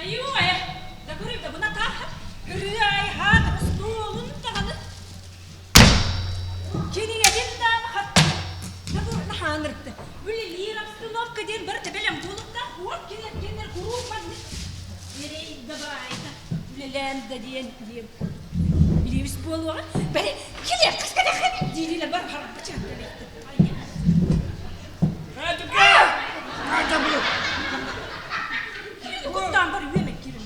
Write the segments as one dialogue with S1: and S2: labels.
S1: Айуу-айа, да көрүм да бына тааһа, ырыа айхаат остуолун даҕаны кинигэтин даҕаны хатта да бу наһаанырты. Үлэлиир обстановка диэн барыта бэлэм буолуохтаах. Уот кинилэр кинилэр куруук маннык эрэй да баайда үлэлээн да диэн диэн билиибис буолуоҕа. Бэри килиэп хаскадахын диирилэр бар хараппа чаатталыйды. Куттаан бар үөмэн кирин.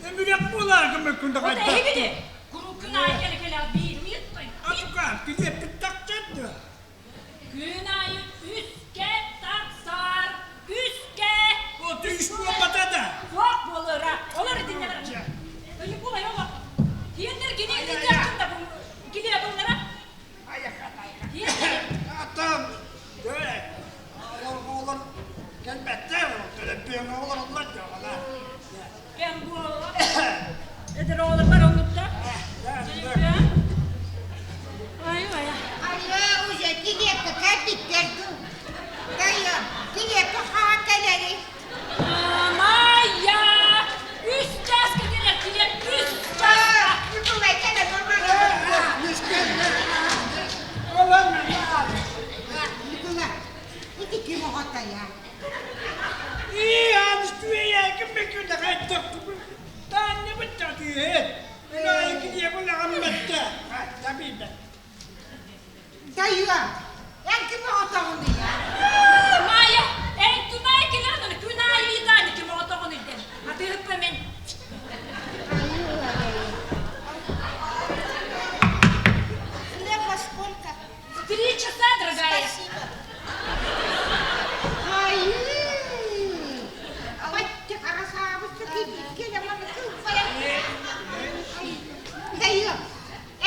S2: Өмүрэх буолааргын мөккүн да
S1: Ота эһигини куруккун аайы кэлэ кэлэ биир уйуттой.
S2: Атука, килиэппит тахсар да?
S1: Күн аайы үскэ тахсар, үскэ.
S2: О, үс буолбата да?
S1: Суох буолара. Олор итиннэ барар. Ньукулай олох. Тиэннэр кини итиннэ да килиэп ыллара.
S2: Атам, олор кэлбэттэр, төлөппүөҥҥэ олороллор дьоҕула.
S1: Кэм буолла. Эдэр оҕолор бар оннуктар. Ай, ай.
S3: Айа, уже килиэпкэ кэлбиттэр дуу. Дайа, килиэпкэ хаһан кэлэрий?
S1: Майя! Үс чааска кэлэр килиэп үс чааска!
S3: Ньукулай кэлэ Ньукула, ити ким оҕотойа?
S2: Ии, ааныс түөйээкин мөкүнэ хайдах таанньабыт татыыһыт. Ылаайы килиэбин аҕамматта. Табиибэт.
S3: Дайыа, эн ким оҕотоҕунуй
S1: Майя, эн күн аайы кэлэҕин күн аайы ыйытааны ким оҕотоҕунуй дэн. Атыыһыппа мин.
S3: Хлеб во сколько?
S1: В 3 часа, дорогая.
S3: Спасибо. Айыы! Бачча харасаабычча киирбиккэ маны кылбайан. Дайыа,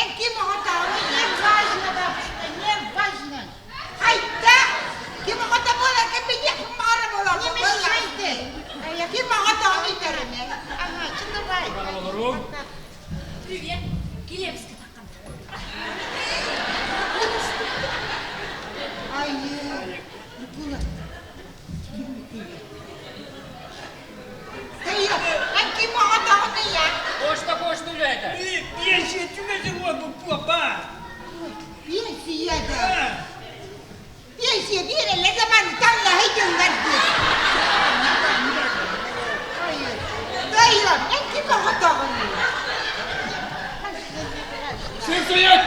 S3: эн ким оҕотоҕунуй? Не важно, бабушка, не важно. Хайда? Ким оҕото буолар ким баара буолар. Не мешайте. Ким оҕотоҕунуй тэримэ. Ага, давай.
S1: Привет. Килиэпскэ таххан.
S3: Айыы, Ньукула, ким Дайыа, эн ким оҕотоҕунуй я?
S4: Почта почта үлэһитэ.
S2: Пенсия түгэти уоту пуопа.
S3: Пенсия да. Пенсия биэрэллэр да маны таҥнаһы дьыллар дии. Дайыа, эн ким оҕотоҕунуй?
S2: Сен стоять!